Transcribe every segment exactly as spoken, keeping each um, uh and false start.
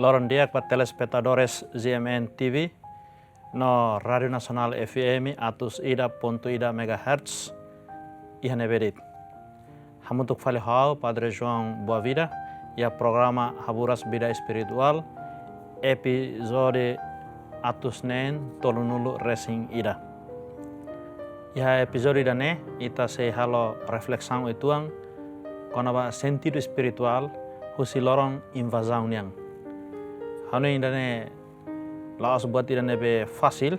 Loron di'ak ba telespetadores G M N T V no Rádiu Nasionál F M atus ida pontu ida megahertz iha ne'ebé de'it. Hamutuk fali ho ha'u, Padre João Boavida, iha programa Haburas Vida Espirituál, epizódiu atus neen tolunulu resin ida. Iha epizódiu ida-ne'e, ita sei halo reflesaun uitoan kona-ba sentidu espirituál husi loron invazaun nian. Ha'u hanoin ida-ne'e la'ós buat ida ne'ebé fasil,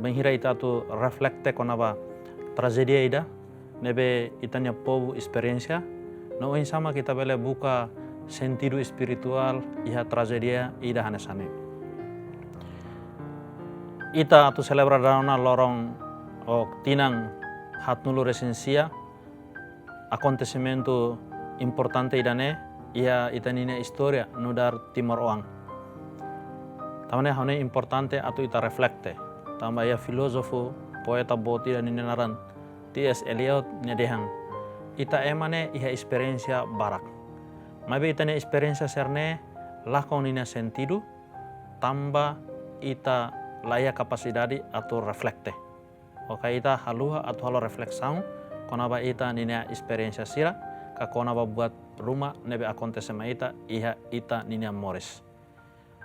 bainhira ita atu reflete kona-ba trajédia ida ne'ebé ita-nia povu esperiénsia, no oinsá mak ita bele buka sentidu espirituál iha trajédia ida hanesan ne'e. Ita atu selebra daudaun ona loron ou tinan haatnulu resin sia akontesimentu importante ida-ne'e iha ita-nia istória nu'udar timoroan. Tanba ne'e ha'u hanoin importante atu ita reflete. Tanba iha filózofu, poeta boot ida nia naran T S Eliot nia dehan: Ita ema ne'e iha esperiénsia barak. Maibé ita-nia esperiénsia sira-ne'e lakon ninia sentidu, tanba ita la iha kapasidade atu reflete. Ou ka ita haluha atu halo reflesaun kona-ba ita ninia esperiénsia sira, ka kona-ba buat ruma ne'ebé akontese mai ita iha ita ninia moris.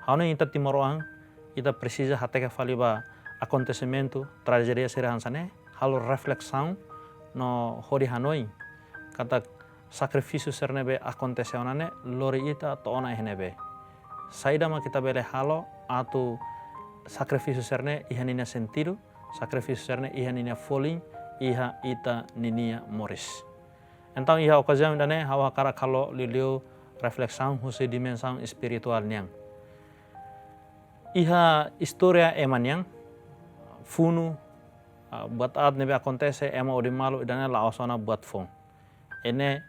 Ha'u hanoin ita timoroan, ita presiza hateke fali ba akontesimentu, trajédia sira hanesan ne'e, halo reflesaun no hodi hanoin katak sakrifísiu sira ne'ebé akontese ona ne'e lori ita to'o ona iha ne'ebé. Saida mak ita bele halo atu sakrifísiu sira-ne'e iha ninia sentidu, sakrifísiu sira-ne'e iha ninia folin iha ita ninia moris. Entaun iha okaziaun ida-ne'e ha'u hakarak halo liuliu reflesaun husi dimensaun espirituál nian. Iha istória ema nian, funu, ah, buat aat ne'ebé akontese ema odi malu ida-ne'e la'ós ona buat foun. Ne'e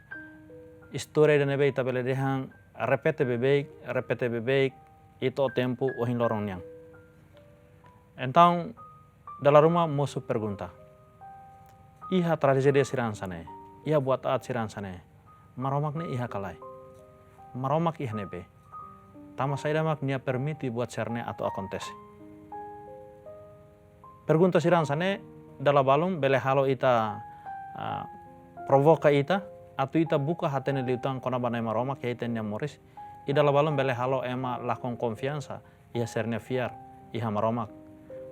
istória ida ne'ebé ita bele dehan repete beibeik, repete beibeik, i to'o tempu ohin loron nian. Entaun, dala ruma mosu pergunta: Iha trajédia sira hanesan ne'e, iha buat aat sira hanesan ne'e, Maromak ne'e iha ka lae? Maromak iha ne'ebé? Tanba saida mak nia permite buat sira-ne'e atu akontese? Pergunta sira hanesan ne'e dala balun bele halo ita, ah, provoka ita atu ita buka hatene liután kona-ba Na'i Maromak iha ita-nia moris. I dala balun bele halo ema lakon konfiansa iha sira-nia fiar iha Maromak,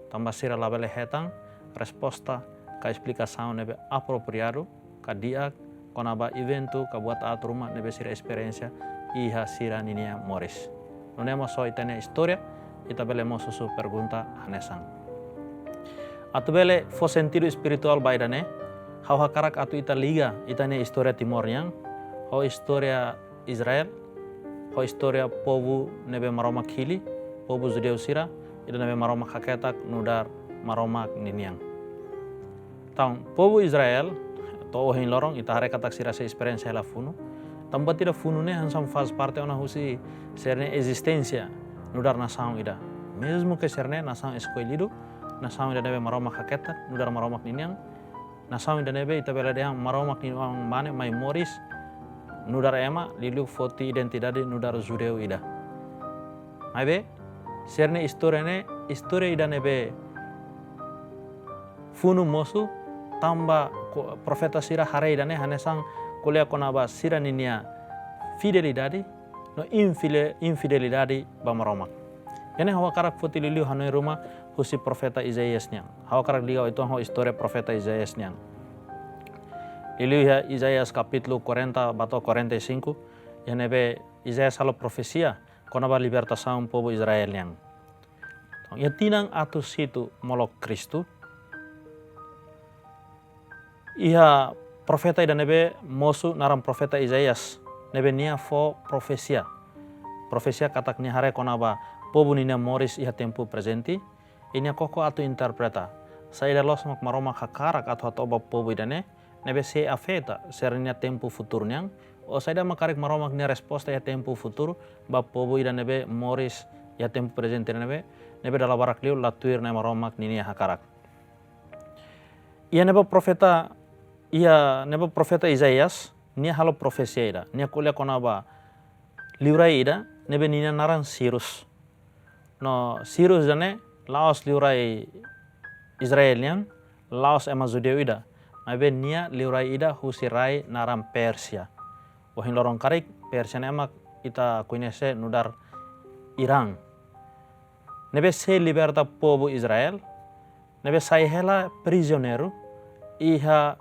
tanba sira labele hetan resposta ka esplikasaun ne'ebé apropriadu ka di'ak kona-ba eventu ka buat aat ruma ne'ebé sira esperiénsia iha sira ninia moris. Nune'e mós ho ita-nia istória, ita bele mós husu pergunta hanesan. Atu bele fó sentidu espirituál ba ida-ne'e, ha'u hakarak atu ita liga ita-nia istória Timor nian ho istória Israel, ho istória povu ne'ebé Maromak hili, povu judeu sira, ida ne'ebé Maromak haketak nu'udar Maromak ninian. Entaun, povu Israel, to'o ohin loron, ita haree katak sira sei esperiénsia hela funu. Tanba ida funu ne'e hanesan faz parte ona husi sira-nia ezisténsia nu'udar nasaun ida. Mezmu ke sira-ne'e nasaun eskolidu, nasaun ida ne'ebé Maromak haketak nu'udar Maromak ninian, nasaun ida ne'ebé ita bele dehan Maromak nia Oan-Mane mai moris nu'udar ema, liuliu foti identidade nu'udar judeu ida. Maibé, sira-nia istória ne'e, istória ida ne'ebé funu mosu, tanba ko-, profeta sira haree ida-ne'e hanesan ko'alia kona-ba sira ninia fidelidade no infile-, infidelidade ba Maromak. Iha ne'e ha'u hakarak foti liuliu hanoin ruma husi profeta Isaías nian. Ha'u hakarak liga uitoan ho istória profeta Isaías nian. Liuliu iha Isaías kapítulu quarenta ba to'o quarenta e cinco, iha ne'ebé Isaías halo profesia kona-ba libertasaun povu Israel nian. Iha tinan atus hitu molok Kristu, iha profeta ida ne'ebé mosu naran profeta Isaías, ne'ebé nia fó profesia. Profesia katak nia haree kona-ba povu ninia moris iha tempu prezente, i nia koko atu interpreta saida loos mak Maromak hakarak atu hato'o ba povu ida-ne'e, ne'ebé sei afeta sira-nia tempu futuru nian, ou saida mak karik Maromak nia resposta iha tempu futuru ba povu ida ne'ebé moris iha tempu prezente ne'ebé, ne'ebé dala barak liu la tuir Na'i Maromak ninia hakarak. Iha ne'ebá profeta, iha ne'ebá profeta Isaías, nia halo profesia ida, nia ko'alia kona-ba liurai ida, ne'ebé ninia naran Sirus. No Sirus ida-ne'e la'ós liurai Israel nian, la'ós ema judeu ida, maibé nia liurai ida husi rai naran Pérsia. Ohin loron karik Pérsia ne'e mak ita koñese nu'udar Irã. Ne'ebé sei liberta povu Israel, ne'ebé sai hela prizioneiru iha,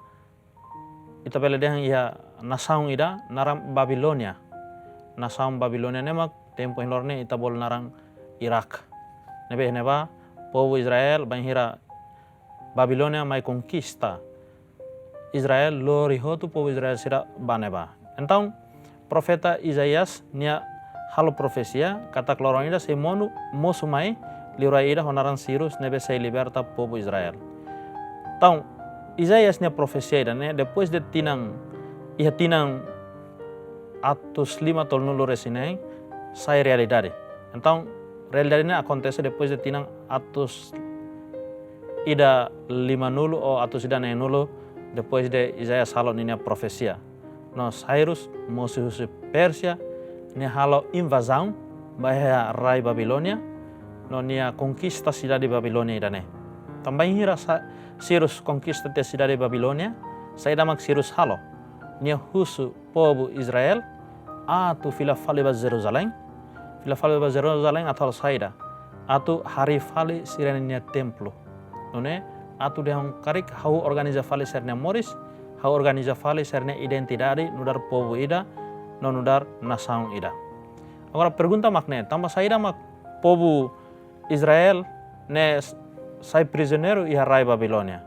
ita bele dehan iha nasaun ida naran Babilónia. Nasaun Babilónia ne'e mak tempu ohin loron ne'e ita bolu naran Irak. Ne'ebé iha ne'ebá povu Israel bainhira Babilónia mai konkista Israel, lori hotu povu Israel sira ba ne'ebá. Entaun, profeta Isaías nia halo profesia katak loron ida sei monu, mosu mai liurai ida ho naran Sirus ne'ebé sei liberta povu Israel. Entaun, Isaías nia profesia ida-ne'e, depois de tinan, iha tinan atus lima tolunulu resin neen, sai realidade. Entaun, realidade ne'e akontese depois de tinan atus ida limanulu ou atus ida neenulu, depois de Isaías halo ninia profesia. No Sirus, mosu husi Pérsia, nia halo invazaun ba iha rai Babilónia, no nia konkista sidade Babilónia ida-ne'e. Tanba bainhira sa-, Sirus konkista tiha sidade Babilónia, saida mak Sirus halo? Nia husu povu Israel atu fila fali ba Jerusalém. Fila fali ba Jerusalém atu halo saida? Atu harii fali sira-nia templu. Nune'e atu dehan karik ha'u organiza fali sira-nia moris, ha'u organiza fali sira-nia identidade nu'udar povu ida, no nu'udar nasaun ida. Agora pergunta mak ne'e, tanba saida mak povu Israel ne'e s-, sai prizioneiru iha rai Babilónia?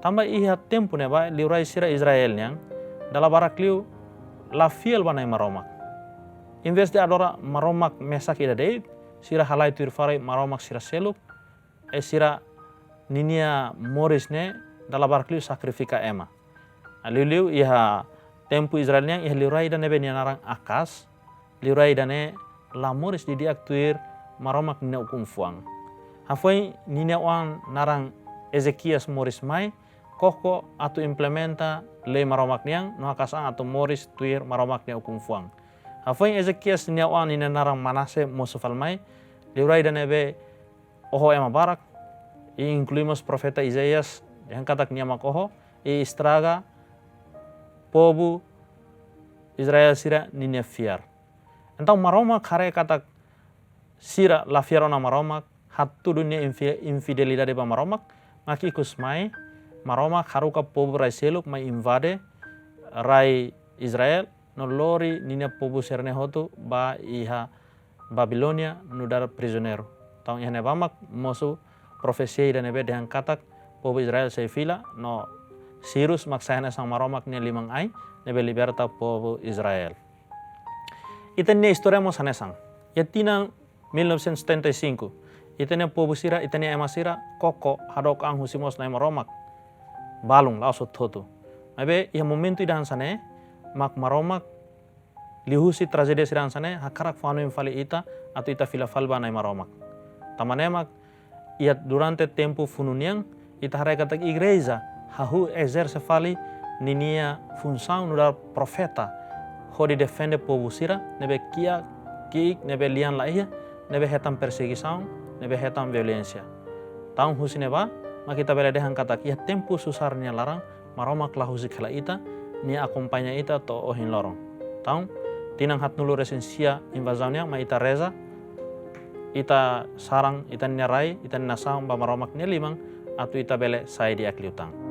Tanba iha tempu ne'ebá liurai sira Israel nian dala barak liu la fiél ba Na'i Maromak. Envezde adora Maromak mesak ida de'it, sira halai tuir fali maromak sira seluk, i sira ninia moris ne'e dala barak liu sakrifika ema. Liuliu iha tempu Israel nian iha liurai ida ne'ebé nia naran Akaz, liurai ida-ne'e la moris didi'ak tuir Maromak ninia ukun-fuan. Hafoin ninia oan naran Ezekias moris mai, koko atu implementa lei Maromak nian, no haka'as an atu moris tuir Maromak nia ukun-fuan. Hafoin Ezekias nia oan ninia naran Manase mosu fali mai, liurai ida ne'ebé oho ema barak, i inklui mós profeta Isaías, dehan katak nia mak oho, i estraga povu Israel sira ninia fiar. Entaun Maromak haree katak sira la fiar ona Maromak, hatudu nia infi-, infidelidade ba Maromak, mak ikus mai Maromak haruka povu rai seluk mai invade rai Israel, no lori ninia povu sira-ne'e hotu ba iha Babilónia nu'udar prizioneiru. Entaun iha ne'ebá mak mosu profesia ida ne'ebé dehan katak povu Israel sei fila, no Sirus mak sai hanesan Maromak nia liman-ain ne'ebé liberta povu Israel. Ita-nia istória mós hanesan. Iha tinan mil novecentos e setenta e cinco, ita-nia povu sira, ita-nia ema sira koko hadook an husi mós Na'i Maromak. Balun, la'ós hotu-hotu. Maibé iha momentu ida hanesan ne'e mak Maromak liuhusi trajédia sira hanesan ne'e hakarak fó hanoin fali ita atu ita fila fali ba Na'i Maromak. Tanba ne'e mak iha durante tempu funu nian, ita haree katak igreja hahú ezerse fali ninia funsaun nu'udar profeta, hodi defende povu sira ne'ebé kiak, ki'ik, ne'ebé lian la iha, ne'ebé hetan persegisaun, ne'ebé hetan violénsia. Entaun husi ne'ebá mak ita bele dehan katak iha tempu susar nia laran, Maromak la husik hela ita, nia akompaña ita to'o ohin loron. Entaun, tinan haatnulu resin sia invazaun nian mak ita reza, ita saran ita-nia rai, ita-nia nasaun ba Maromak nia liman, atu ita bele sai di'ak liután.